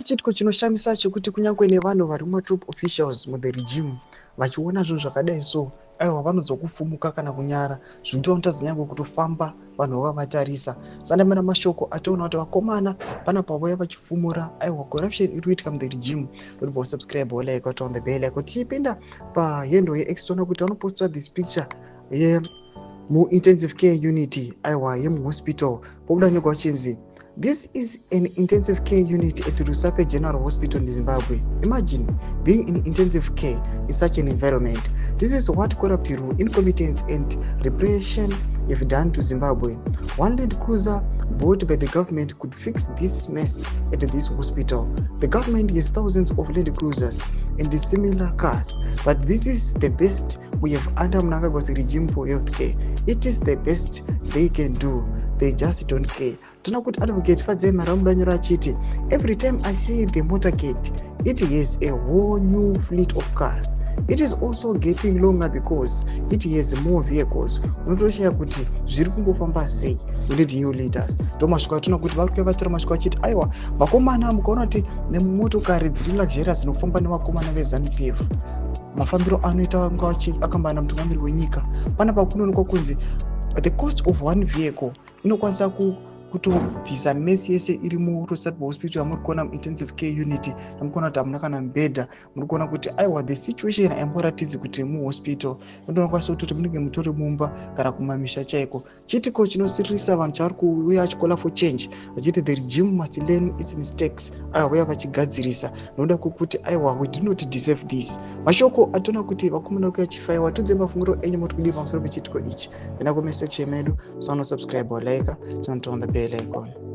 Chiitiko chinoshamisa chekuti kunyange nevanhu vari mumatop officials muthe regime vachiona zvinhu zvakadai so, aiwa, vanonzwa kufumuka kana kunyara, zvekuti vanotadza nyange kutofamba vanhu vakavatarisa. Sandamana mashoko atoona kuti vakomana panapa vauya vachifumura, aiwa, corruption iri kuitika muthe regime. Don't wasubscribe, like, on the bell icon. Tichipinda pahandle yeX, toona kuti vanopostwa this picture yemuintensive care unit, aiwa, yemuhospital. Pobuda nyogwa uchinzi, "This is an intensive care unit at Rusape General Hospital in Zimbabwe. Imagine being in intensive care in such an environment. This is what corrupt rule, incompetence and repression have done to Zimbabwe. One Land Cruiser bought by the government could fix this mess at this hospital. The government has thousands of Land Cruisers and similar cars, but this is the best we have under Mnangagwa's regime for healthcare. It is the best they can do. They just don't care." Tona kuti Advocate Fadzai Maramudanyoro achiti, "Every time I see the motorcade, it has a whole new fleet of cars. It is also getting longer because it has more vehicles. Unotoshaya kuti zviri kumbofamba sei. We need new leaders." Ndo masviko atona kuti vari kuya vatora masviko achiti, aiwa, vakomana, mukaona kuti nemotokari dziri luxurious dzinofamba nevakomana veZANU PF, mafambiro anoita nga akambana mutungamiri wenyika panapa, kunoonekwa kunzi the cost of one vehicle inokwanisa kutobvisa mess yese iri muRusape Hospital yamuri kuona, muintensive care unit yamuri kuona kuti hamuna kana mubhedha. Muri kuona kuti, aiwa, the situation haimboratidzi kuti muhospital. Undonokwanisa kutoti munenge mutori mumba kana kumamisha chaiko. Chiitiko chinosiririsa vanhu chavari kuuya vachicalla for change, vachiti the regime must learn its mistakes. Aiwa, vauya vachigadzirisa nokuda kwekuti, aiwa, we do not deserve this. Mashoko atoona kuti vakomana kuya chifaiwa. Tudze mafungiro enyu, moti kudii pamusoro pechiitiko ichi? Enda comment section medu, sanosubscribe, like, turn on the bell icon.